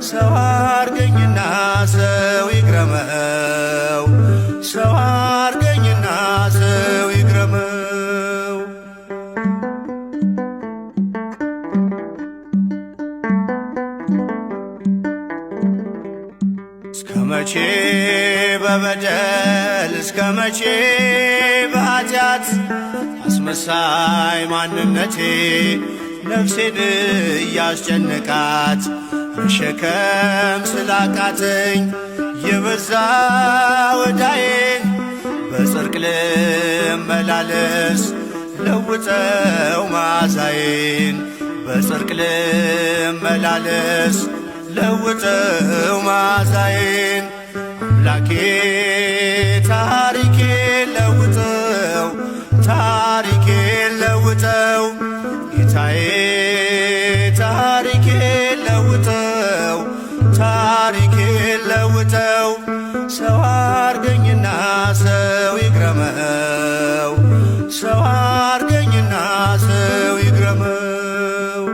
ሰው አርገኝና ሰው ይግረመው፣ ሰው አርገኝና ሰው ይግረመው። እስከ መቼ በበደል፣ እስከ መቼ በኃጢአት፣ አስመሳይ ማንነቴ ነፍሴን እያስጨነቃት፣ መሸከም ስላቃተኝ የበዛ ወዳዬን፣ በጽድቅ ልመላለስ ለውጠው ማዛዬን፣ በጽድቅ ልመላለስ ለውጠው ማዛዬን። አምላኬ ታሪኬን ለውጠው፣ ታሪኬን ለውጠው፣ ጌታዬ ታሪኬን ለውጠው፣ ታሪኬን ለውጠው። ሰው አርገኝና ሰው ይግረመው፣ ሰው አርገኝና ሰው ይግረመው።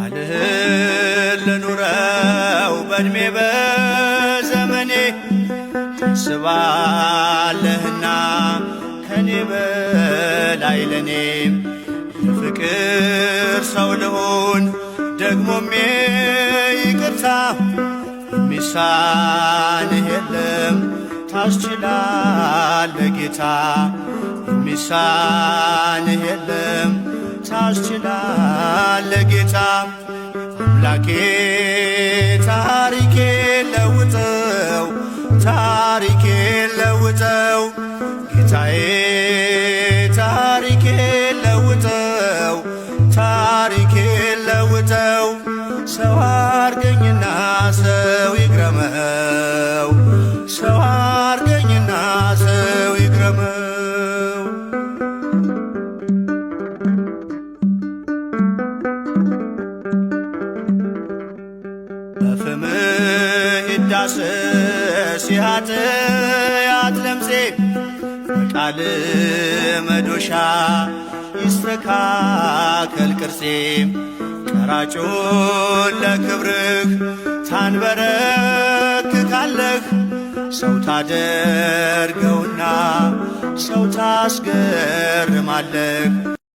ቃልህን ልኑረው በዕድሜ በዘመኔ፣ ታስባለህና ከኔ በላይ ለኔ። የፍቅር ሰው ልሁን ደግሞም ይቅርታ፣ የሚሳንህ የለም ታስችላለህ ጌታ፣ የሚሳንህ የለም ታስችላለህ ጌታ። አምላኬ ታሪኬን ለውጠው፣ ታሪኬን ለውጠው፣ ጌታዬ ታሪኬን ለውጠው፣ ታሪኬን ለውጠው። ሰው አርገኝና ሰው ይግረመው፣ ሰው አርገኝና ሰው ይግረመው። በፍምህ ይዳሰስ የኃጢአት ለምጼ፣ በቃል መዶሻ ይስተካከል ቅርጼ። ቀራጩን ለክብርህ ታንበረክካለህ፣ ሰው ታደርገውና ሰው ታስገርማለህ።